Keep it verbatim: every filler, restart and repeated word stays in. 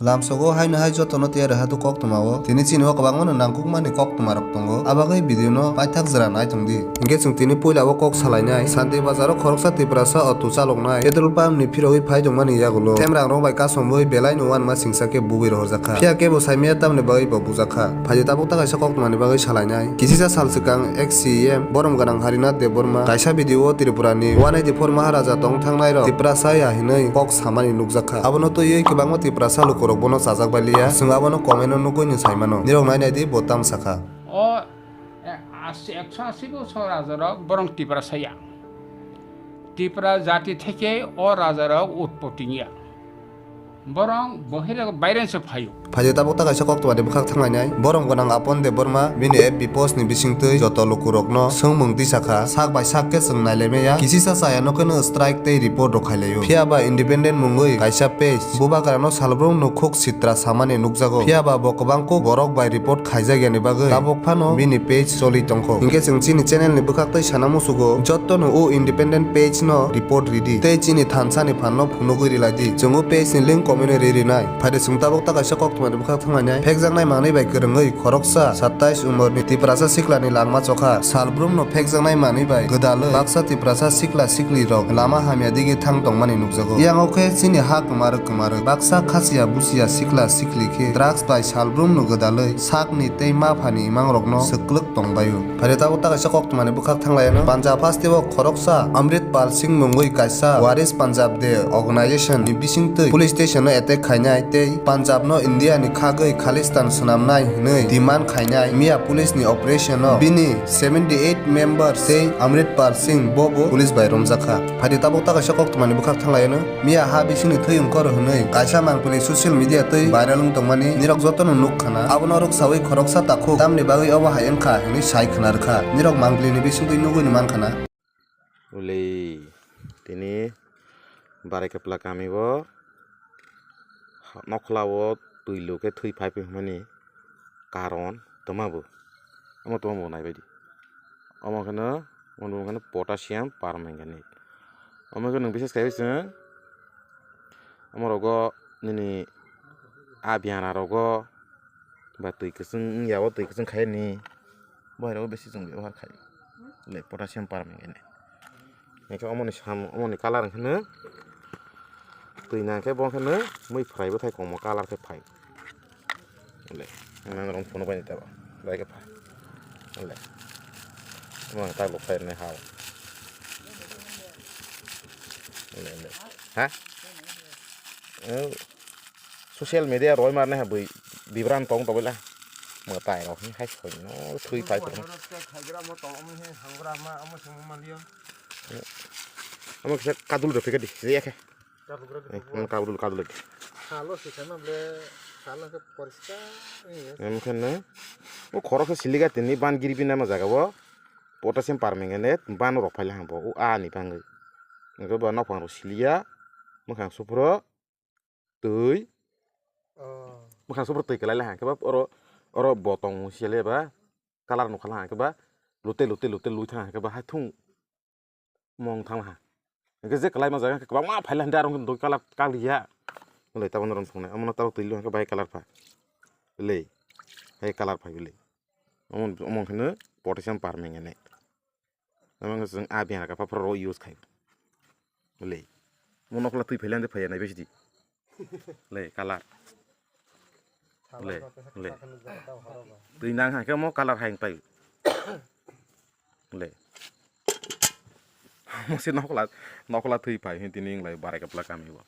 Lamsogo haino hai jotono tiyar rwha do koktwma o. Tini chini o kwbangmano nangkukmani koktwma rok tongo. Abagwi video no paithak jora nai tongdi. Hinkhe chwng tini puila o kok salainai. Santi Bazar o khoroksa Tiprasa auto chaloknai petrol pump ni phirogwi phai tongmani yagulo themrang rok bai kasomwi belai no uanma singsa khe bugwi rohorjak kha. Phiya kebo saimaya tamni bagwi bo bujak kha. Phaidi tabuk ta kaisa koktwmani bagwi salainai. Kisisa sal swkang ex C E M borom gwnang Harinath Debbarma kaisa video o Tripura ni one eighty four Maharaja tong thangnai rok Tiprasa ya hinwi kok samani nukjak kha. Abono twiwi kwbangma Tiprasa lukurok bono chajak bai liya. Chwng abono comment o nugwi no saimano. Nirok nai nai di bo tam sakha. O, e, asi, ekso asi bosor rajarok borong Tiprasa ya. Tipra jati theke o rajarok utpoti ya. Borong bohirok baire se phaio. Phaidi tabuk ta kaisa koktwmani bwkhak thanglainai. Borom gwnang Apon Debbarma bini F B post ni bisingtwi joto lukurokno swngmung tisa kha. Sak bai sak khe chwng nailaimaya. Kisisa chaya no kheno strike tei report rok khailaio. Phiya ba independent mungwi kaisa page bubagra no salbrum no khuk sitra samani nukjago. Phiya ba bo kwbang kuk borok bai report khaijak yani bagwi tabuk phano bini page choli tongkho. Hinkhe chwng chini channel ni bwkhak tei sana musugo joto no o independent page no report ridi tei chini thansa ni phan no phunugwi rilai di. Chwng o page ni link comment o ri rinai. Phaidi chwng tabuk ta kaisa koktwmani bwkhak thanglainai. Phekjaknai manwi bai kwrwngwi khoroksa satais umor ni Tiprasa sikla ni langma chokha. Salbrum no phekjaknai manwi bai gwdalwi baksa Tiprasa sikla sikli rok lama hamya digi thang tongmani nukjago. Yang o khe chini ha kwmarwk kwmarwk baksa khasiya busiya sikla sikli khe drugs bai salbrum no gwdalwi sakni tei ma phani imang rok no swk kwlwk tongbaio. Phaidi tabuk ta kaisa koktwmani bwkhak thanglaino. Punjab haste o khoroksa Amrit Pal Singh mungwi kaisa Waris Punjab De Organization ni bisingtwi police station o attack khainai tei Punjab no India ni khagwi Khalistan swnamnai hinwi demand khainai miya police ni operation o bini seventy eight members tei Amrit Pal Singh bo bo police bai romjak kha. Phaidi tabuk ta kaisa koktwmani bwkhak thanglaino. Miya ha bisingni thwi wngkor hwnwi kaisa mangpili social media twi viral wng tongmani nirok jotono nuk khna. Abono rwksawi khoroksa takhuk tamni bagwi obo hai wngkha hwnwi sai khna rwkha. Nirok mangpilini bisingtwi nugwi no man khna. Uli tini Barai Kapla kami o nokhla o twi lu khe thwi phai hwnmani karon twma bo. Omo twma bo naibaidi. Omo kheno, omo kheno potassium permanganate. Omo kheno bises kaiwi chwng, omo rogo nini a biana rogo ba twi kwchwng wngya o twi kwchwng khai ni, bo hai rogo besi chwng byabohar khai. Le potassium permanganate. Hingke omoni sam, omoni colour hingke no twi nang khe bo hingke no mui phwrai bwthai komo colour khe phai. Le, nang rong phunuk bai ni tebo. Bai khe phai. Le. Mo ta lo phai ne hao. Le, le. Ha? Oh. Social media roi marne ha bui bibran tong tobela. Mo tai rok hai soi no thui pai tong. Khaigra mo tong mo he hangra ma amo sing ma liyo. Amo kisa kadul rok phika di, ya khe. Kadul rok. Eh, amo kadul, kadul rok. Salo se kana ble, salo se poriskar. Em khe ne. O khorok se siliga tini ban giri bina ma jaga o. Potassium permanganate ban rok phai le hang bo. O a ni bangwi. Nokho ba nokphang rok siliya. Mwkhang suphro. Twi. Oh. Mwkhang suphro twi kwlai le hang khe ba oro, oro botong se le ba. Colour nukha lang khe ba lute lute lute lui thang khe ba hai thung mong thang ha. Hingke je kwlai ma jaga khe kwbangma phai lai hande arong doi colour kaliya. Wngkhe tabuk norok thungnai omono tabuk twi lwng khe bahai colour pha. Lei. Hai colour phai lei. Omo omo hwnkhe potassium permanganate. Omo hwnkhe chwng a biyang rok phapra rok use khai. Lei. Omo nokla twi phai lai hande phaiya nai besi di. Le, colour. Le, le. Twi nang hai khe mo colour hai pai. Le. Mo se nokla, nokla twi pai hin tini lai Barai Kapla kami bo.